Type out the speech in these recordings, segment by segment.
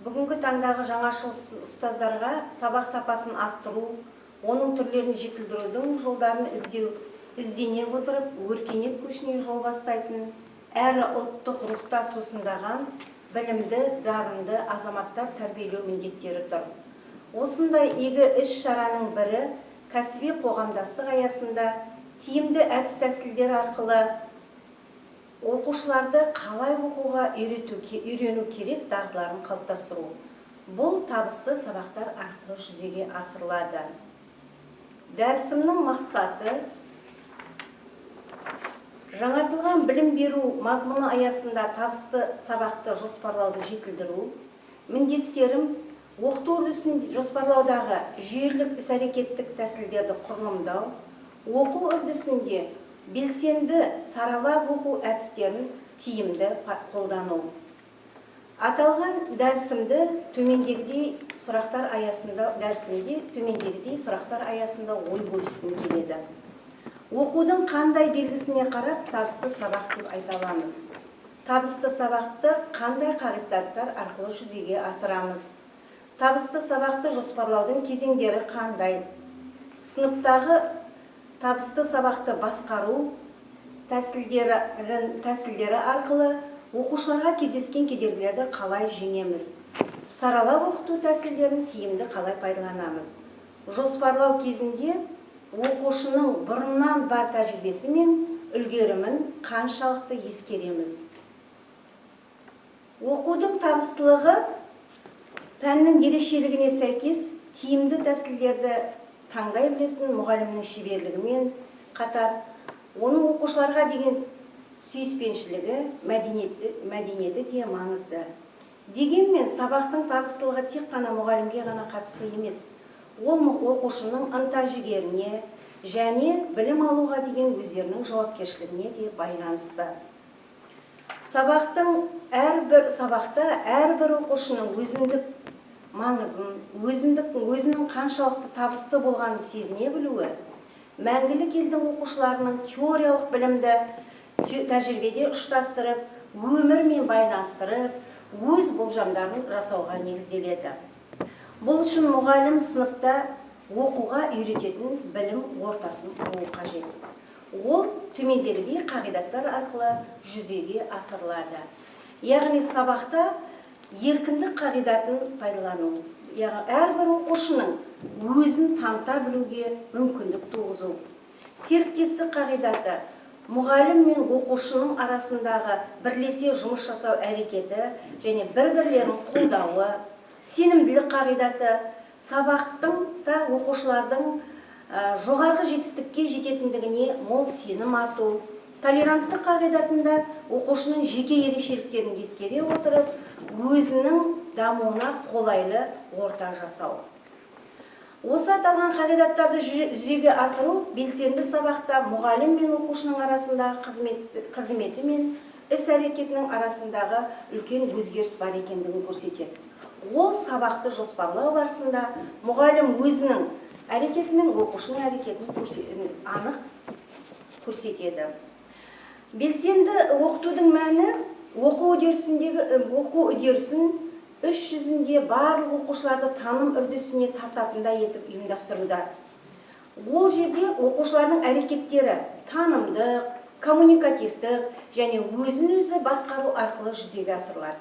Бүгінгі таңдағы жаңашыл ұстаздарға сабақ сапасын арттыру, оның түрлерін жетілдірудің жолдарын іздеу, іздене отырып, өркениет көшіне жол бастайтын, әрі ұлттық рухта сусындаған білімді, дарынды азаматтар тәрбиелеу міндеттері тұр. Осындай игі іс шараның бірі кәсіби қоғамдастық аясында тиімді әдіс тәсілдер арқылы оқушыларды қалай оқуға үйрену керек дағдыларын қалыптастыру. Бұл табысты сабақтар арқылы жүзеге асырылады. Дәрісімнің мақсаты: жаңартылған білім беру мазмұны аясында табысты сабақты жоспарлауды жетілдіру. Міндеттерім: оқыту үрдісін жоспарлаудағы жүйелік іс әрекеттік тәсілдерді құрылымдау, оқу үрдісінде белсенді саралап оқу әдістерін тиімді қолдану. Аталған дәрісімді төмендегідей сұрақтар аясында дәрісімде төмендегідей сұрақтар аясында ой бөліскім келеді. Оқудың қандай белгісіне қарап табысты сабақ деп айта аламыз? Табысты сабақты қандай қағидаттар арқылы жүзеге асырамыз? Табысты сабақты жоспарлаудың кезеңдері қандай? Сыныптағы табысты сабақты басқару тәсілдері арқылы оқушыларға кездескен кедергілерді қалай жеңеміз? Саралап оқыту тәсілдерін тиімді қалай пайдаланамыз? Жоспарлау кезінде оқушының бұрыннан бар тәжірибесі мен үлгерімін қаншалықты ескереміз? Оқудың табыстылығы пәннің ерекшелігіне сәйкес тиімді тәсілдерді таңдай білетін мұғалімнің шеберлігімен қатар оның оқушыларға деген сүйіспеншілігі, мәдениеті де маңызды. Дегенмен сабақтың табыстылығы тек қана мұғалімге ғана қатысты емес, ол оқушының ынта жігеріне және білім алуға деген өздерінің жауапкершілігіне де байланысты. Сабақтың әрбір сабақта әрбір оқушының өзіндік маңызын, өзінің қаншалықты табысты болғанын сезіне білуі, Мәңгілік елдің оқушыларының теориялық білімді тәжірибеде ұштастырып, өмірмен байланыстырып, өз болжамдарын жасауға негізделеді. Бұл үшін мұғалім сыныпта оқуға үйрететін білім ортасын құруы қажет. Ол төмендегідей қағидаттар арқылы жүзеге асырылады. Яғни сабақта еркіндік қағидатын пайдалану, яғни әрбір оқушының өзін таныта білуге мүмкіндік туғызу. Серіктестік қағидаты: мұғалім мен оқушының арасындағы бірлесе жұмыс жасау әрекеті және бір бірлерін қолдауы. Сенімділік қағидаты: сабақтың та оқушылардың жоғарғы жетістікке жететіндігіне мол сенім арту. Толеранттық қағидатында оқушының жеке ерекшеліктерін ескере отырып, өзінің дамуына қолайлы орта жасау. Осы аталған қағидаттарды жүзеге асыру белсенді сабақта мұғалім мен оқушының арасындағы қызметі мен іс әрекетінің арасындағы үлкен өзгеріс бар екендігін көрсетеді. Ол сабақты жоспарлау барысында мұғалім өзінің әрекеті мен оқушының әрекетін анық көрсетеді. Белсенді оқытудың мәні оқу үдерісін іс жүзінде барлық оқушыларды таным үрдісіне тартатындай етіп ұйымдастыруда. Ол жерде оқушылардың әрекеттері танымдық, коммуникативтік және өзін өзі басқару арқылы жүзеге асырылады.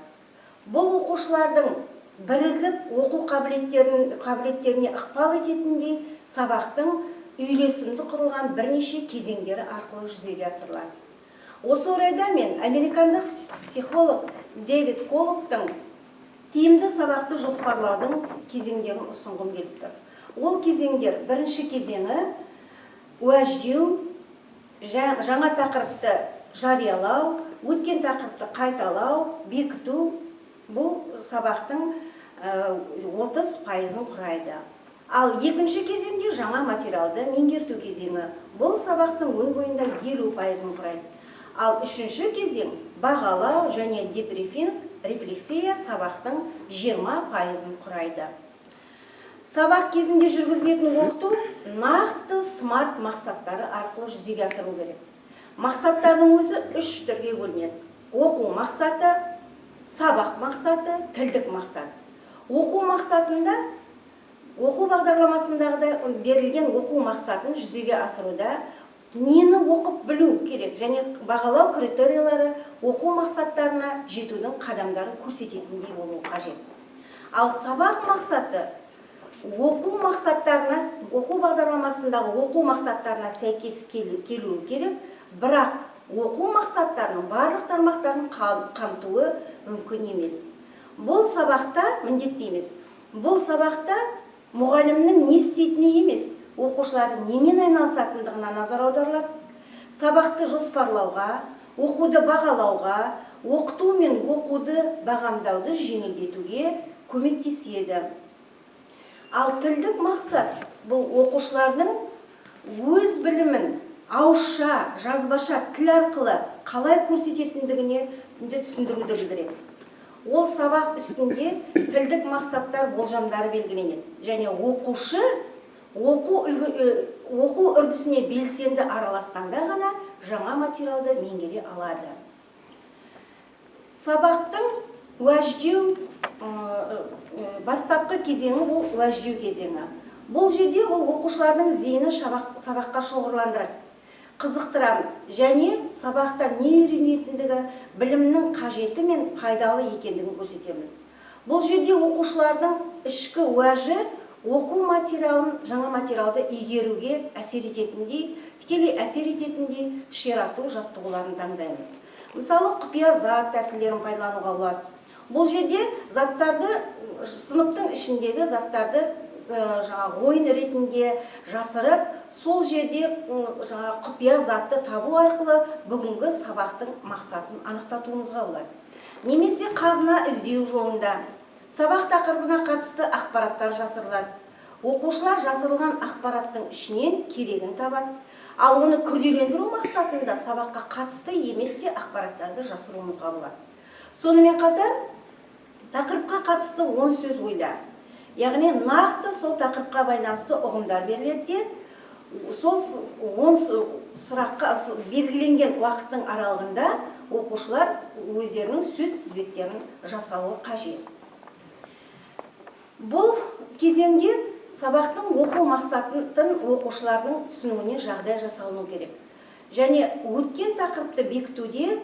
Бұл оқушылардың бірігіп оқу қабілеттеріне ықпал ететіндей сабақтың үйлесімді құрылған бірнеше кезеңдері арқылы жүзеге асырылады. Осы орайда мен американдық психолог Дэвид Колбтың тиімді сабақты жоспарлаудың кезеңдерін ұсынғым келіп тұр. Ол кезеңдер: бірінші кезеңі – уәждеу, жаңа тақырыпты жариялау, өткен тақырыпты қайталау, бекіту. Бұл сабақтың 30%-ын құрайды. Ал екінші кезеңде жаңа материалды меңгерту кезеңі, бұл сабақтың өн бойында 50%-ын құрайды. Ал үшінші кезең – бағалау және дебрифинг, рефлексия, сабақтың 20%-ын құрайды. Сабақ кезінде жүргізілетін оқыту нақты смарт мақсаттары арқылы жүзеге асыру керек. Мақсаттардың өзі үш түрге бөлінеді: оқу мақсаты, сабақ мақсаты, тілдік мақсат. Оқу мақсатында, оқу бағдарламасындағыдай берілген оқу мақсатын жүзеге асыруда нені оқып білу керек және бағалау критерийлері оқу мақсаттарына жетудің қадамдарын көрсететіндей болуы қажет. Ал сабақ мақсаты оқу мақсаттарына, оқу бағдарламасындағы оқу мақсаттарына сәйкес келуі керек, бірақ оқу мақсаттарының барлық тармақтарын қамтуы мүмкін емес. Бұл сабақта міндетті емес. Бұл сабақта мұғалімнің не істейтіні емес, оқушылардың немен айналысатындығына назар аударылады. Сабақты жоспарлауға, оқуды бағалауға, оқыту мен оқуды бағамдауды жеңілдетуге көмектеседі. Ал тілдік мақсат — бұл оқушылардың өз білімін ауызша, жазбаша тіл арқылы қалай көрсететіндігіне түсіндіруді білдіреді. Ол сабақ үстінде тілдік мақсаттар болжамдары белгіленеді және оқушы оқу үрдісіне белсенді араласқанда ғана жаңа материалды меңгере алады. Сабақтың уәждеу бастапқы кезеңі — бұл уәждеу кезеңі. Бұл жерде ол оқушылардың зейінін сабаққа шоғырландырады, қызықтырамыз және сабақта не үйренетіндігі, білімнің қажеті мен пайдалы екендігін көрсетеміз. Бұл жерде оқушылардың ішкі уәжі оқу материалын, жаңа материалды игеруге әсер ететіндей, тікелей әсер ететіндей ширату жаттығуларын таңдаймыз. Мысалы, құпия зат тәсілдерін пайдалануға болады. Бұл жерде заттарды, сыныптың ішіндегі заттарды жаңағы ойын ретінде жасырып, сол жерде жаңағы құпия затты табу арқылы бүгінгі сабақтың мақсатын анықтатуымызға болады. Немесе қазына іздеу жолында сабақ тақырыбына қатысты ақпараттар жасырылады. Оқушылар жасырылған ақпараттың ішінен керегін табады. Ал оны күрделендіру мақсатында сабаққа қатысты емес те ақпараттарды жасыруымызға болады. Сонымен қатар тақырыпқа қатысты 10 сөз ойла, яғни нақты сол тақырыпқа байланысты ұғымдар беріледі де, сол 10 сұраққа белгіленген уақыттың аралығында оқушылар өздерінің сөз тізбектерін жасауы қажет. Бұл кезеңде сабақтың оқу мақсатын оқушылардың түсінуіне жағдай жасалыну керек және өткен тақырыпты бекітуде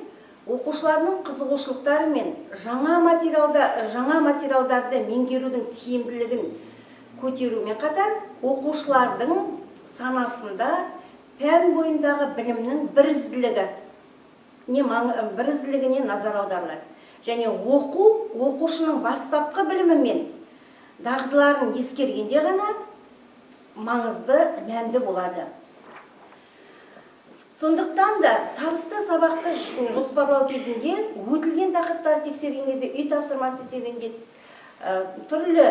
оқушылардың қызығушылықтары мен жаңа материалдарды меңгерудің тиімділігін көтерумен қатар, оқушылардың санасында пән бойындағы білімнің бірізділігіне назар аударылады және оқу оқушының бастапқы білімі мен дағдыларын ескергенде ғана маңызды, мәнді болады. Сондықтан да табысты сабақты жоспарлау кезінде өтілген тақырыптарды тексерген кезде, үй тапсырмасы істегенде, түрлі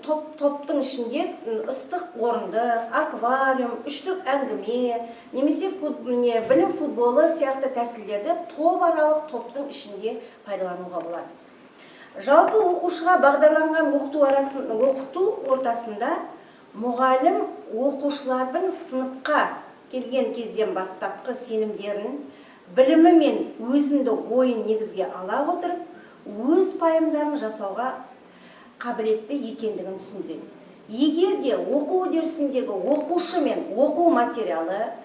топтың ішінде ыстық орынды, аквариум, үштік әңгіме немесе білім футболы сияқты тәсілдерді топ аралық, топтың ішінде пайдалануға болады. Жалпы оқушыға бағдарланған оқыту ортасында мұғалім оқушылардың сыныпқа келген кезден бастапқы сенімдерін, білімі мен өзіндік ойын негізге ала отырып, өз пайымдарын жасауға қабілетті екендігін түсіндіреді. Егер де оқу үдерісіндегі оқушы мен оқу материалын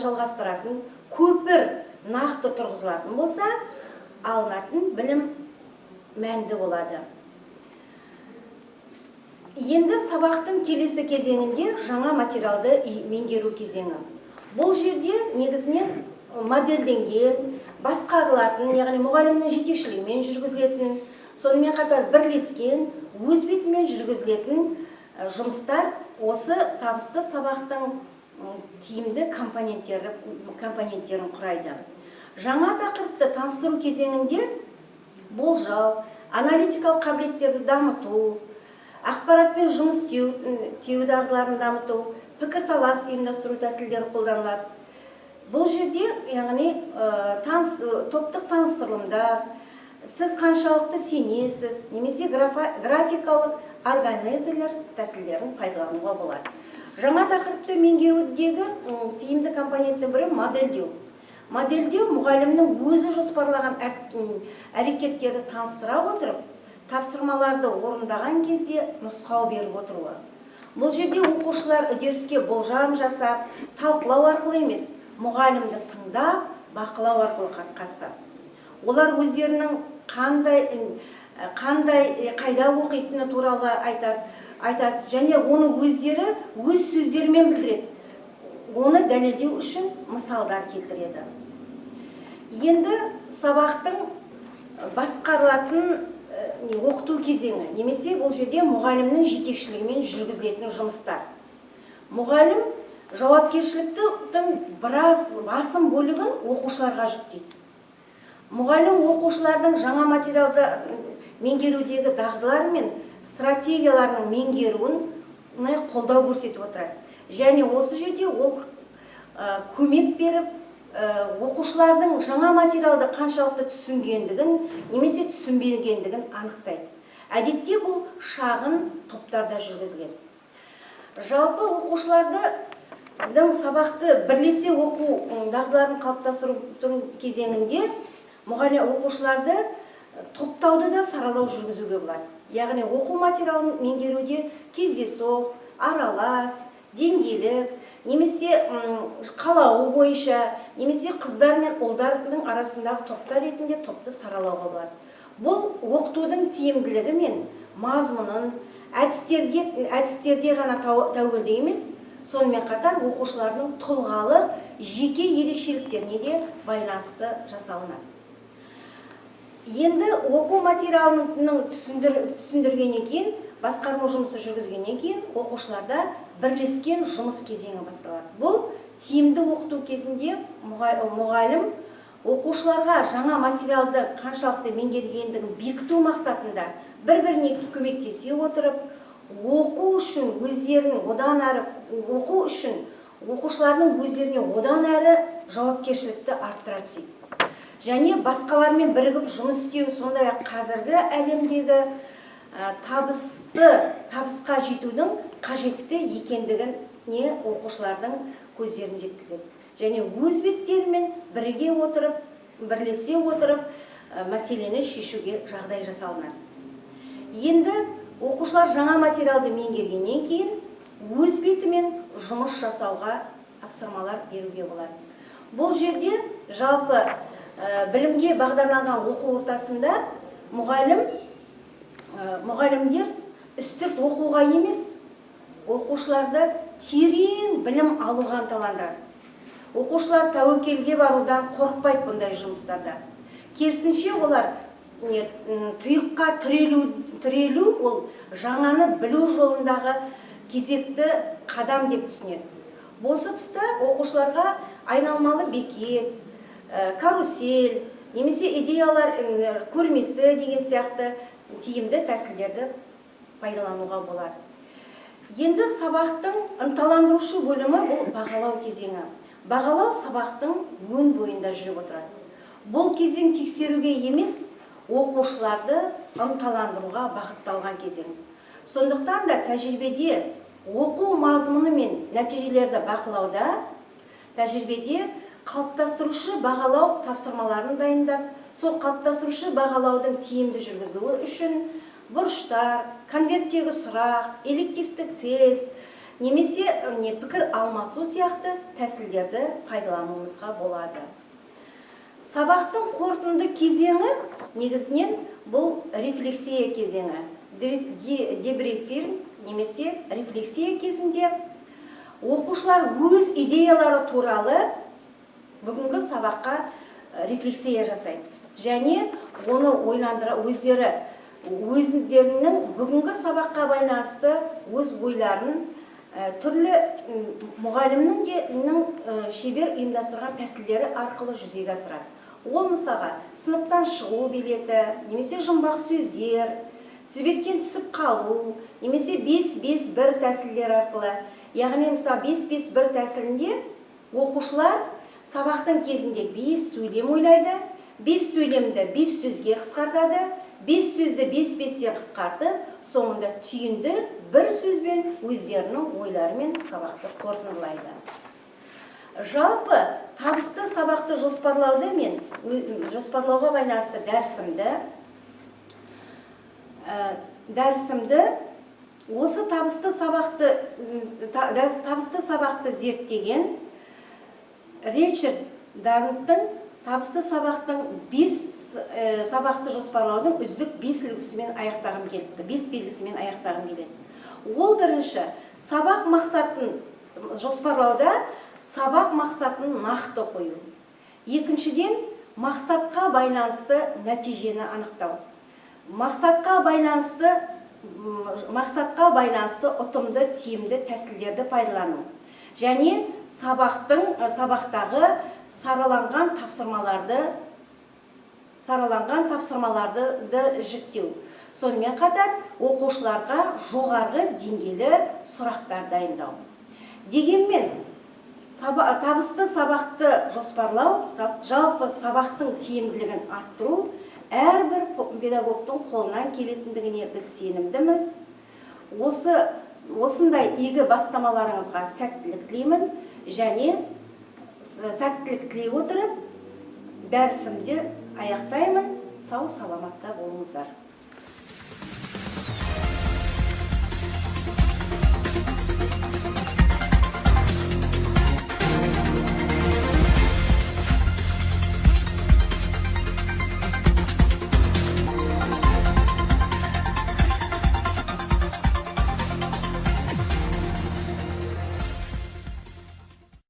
жалғастыратын көпір нақты тұрғызылатын болса, алынатын білім мәнді болады. Енді сабақтың келесі кезеңінде жаңа материалды меңгеру кезеңі. Бұл жерде негізінен модельденген, басқарылатын, яғни мұғалімнің жетекшілігімен жүргізілетін, сонымен қатар бірлескен, өз бетімен жүргізілетін жұмыстар осы табысты сабақтың тиімді компоненттерін құрайды. Жаңа тақырыпты таныстыру кезеңінде болжау, аналитикалық қабілеттерді дамыту, ақпаратпен жұмыс істеу дағдыларын дамыту, пікірталас ұйымдастыру тәсілдері қолданылады. Бұл жерде, яғни топтық таныстырылымдар, сіз қаншалықты сенесіз немесе графикалық органайзерлер тәсілдерін пайдалануға болады. Жаңа тақырыпты меңгерудегі тиімді компоненттің бірі — модельдеу. Модельдеу мұғалімнің өзі жоспарлаған әрекеттерді таныстыра отырып, Тапсырмаларды орындаған кезде нұсқау беріп отыруы. Бұл жерде оқушылар үдеріске болжам жасап, талқылау арқылы емес, мұғалімді тыңдап, бақылау арқылы қатысады. Олар өздерінің қандай, қайда оқитыны туралы айтады және оны өздері өз сөздерімен білдіреді. Оны дәлелдеу үшін мысалдар келтіреді. Енді сабақтың басқарылатын оқыту кезеңі немесе бұл жерде мұғалімнің жетекшілігімен жүргізілетін жұмыстар. Мұғалім жауапкершіліктің біраз басым бөлігін оқушыларға жүктейді. Мұғалім оқушылардың жаңа материалды меңгерудегі дағдылары мен стратегияларының меңгеруін қолдау көрсетіп отырады. Және осы жерде ол көмек беріп, оқушылардың жаңа материалды қаншалықты түсінгендігін немесе түсінбегендігін анықтайды. Әдетте бұл шағын топтарда жүргізіледі. Жалпы, оқушылардың сабақты бірлесе оқу дағдыларын қалыптастыру кезеңінде мұғалім оқушыларды топтауды да саралау жүргізуге болады. Яғни оқу материалын меңгеруде кездейсоқ, аралас, деңгейлік немесе қалауы бойынша немесе қыздар мен ұлдардың арасындағы топтар ретінде топты саралауға болады. Бұл оқытудың тиімділігі мен мазмұнын әдістерде ғана тәуелді емес, сонымен қатар оқушылардың тұлғалық жеке ерекшеліктеріне де байланысты жасалынады. Енді оқу материалының түсіндіргеннен кейін, басқарма жұмысы жүргізгеннен кейін оқушыларда бірлескен жұмыс кезеңі басталады. Бұл тиімді оқыту кезінде мұғалім оқушыларға жаңа материалды қаншалықты меңгергендігін бекіту мақсатында бір біріне көмектесе отырып, оқу үшін өздерін одан әрі, оқу үшін оқушылардың өздеріне одан әрі жауапкершілікті арттыра түседі және басқалармен бірігіп жұмыс істеу, сондай ақ қазіргі әлемдегі табысқа жетудің қажетті екендігіне оқушылардың көздерін жеткізеді және өз беттерімен біріге отырып, бірлесе отырып, мәселені шешуге жағдай жасалынады. Енді оқушылар жаңа материалды меңгергеннен кейін өз бетімен жұмыс жасауға тапсырмалар беруге болады. Бұл жерде жалпы білімге бағдарланған оқу ортасында мұғалімдер үстірт оқуға емес, оқушыларды терең білім алуға ынталандырады. Оқушылар тәуекелге барудан қорықпайды бұндай жұмыстарда. Керісінше, олар тұйыққа тірелу ол жаңаны білу жолындағы кезекті қадам деп түсінеді. Осы тұста оқушыларға айналмалы бекет, карусель немесе идеялар көрмесі деген сияқты тиімді тәсілдерді пайдалануға болады. Енді сабақтың ынталандырушы бөлімі — бұл бағалау кезеңі. Бағалау сабақтың өн бойында жүріп отырады. Бұл кезең тексеруге емес, оқушыларды ынталандыруға бағытталған кезең. Сондықтан да тәжірибеде оқу мазмұны мен нәтижелерді бақылауда тәжірибеде қалыптастырушы бағалау тапсырмаларын дайындап, сол қалыптастырушы бағалаудың тиімді жүргізілуі үшін бұрыштар, конверттегі сұрақ, элективті тест немесе пікір алмасу сияқты тәсілдерді пайдалануымызға болады. Сабақтың қорытынды кезеңі негізінен бұл рефлексия кезеңі. Дебрифинг немесе рефлексия кезінде оқушылар өз идеялары туралы бүгінгі сабаққа рефлексия жасайды және оны ойландыра, өздері өздерінің бүгінгі сабаққа байланысты өз ойларын түрлі мұғалімнің де шебер ұйымдастырған тәсілдері арқылы жүзеге асырады. Ол, мысалға, сыныптан шығу билеті немесе жұмбақ сөздер, тізбектен түсіп қалу немесе 5-5-1 тәсілдері арқылы. Яғни, мысалы, 5-5-1 тәсілінде оқушылар сабақтың кезінде бес сөйлем ойлайды, бес сөйлемді бес сөзге қысқартады, бес сөзді бес бестен қысқартып, соңында түйінді бір сөзбен өздерінің ойларымен сабақты қорытындылайды. Жалпы, табысты сабақты жоспарлауды мен жоспарлауға байланысты дәрісімді Дәрісімді осы табысты сабақты табысты сабақты зерттеген Ричард Данттың табысты сабақтың бес сабақты жоспарлаудың үздік бес үлгісімен аяқтағым келіпті, бес белгісімен аяқтағым келеді. Ол бірінші, сабақ мақсатын жоспарлауда сабақ мақсатын нақты қою. Екіншіден, мақсатқа байланысты нәтижені анықтау, мақсатқа байланысты ұтымды, тиімді тәсілдерді пайдалану және сабақтағы сараланған тапсырмаларды жіктеу. Сонымен қатар оқушыларға жоғарғы деңгейлі сұрақтар дайындау. Дегенмен табысты сабақты жоспарлау, жалпы сабақтың тиімділігін арттыру әрбір педагогтың қолынан келетіндігіне біз сенімдіміз. Осындай игі бастамаларыңызға сәттілік тілеймін және сәттілік тілей отырып, дәрісімді аяқтаймын. Сау саламатта болыңыздар.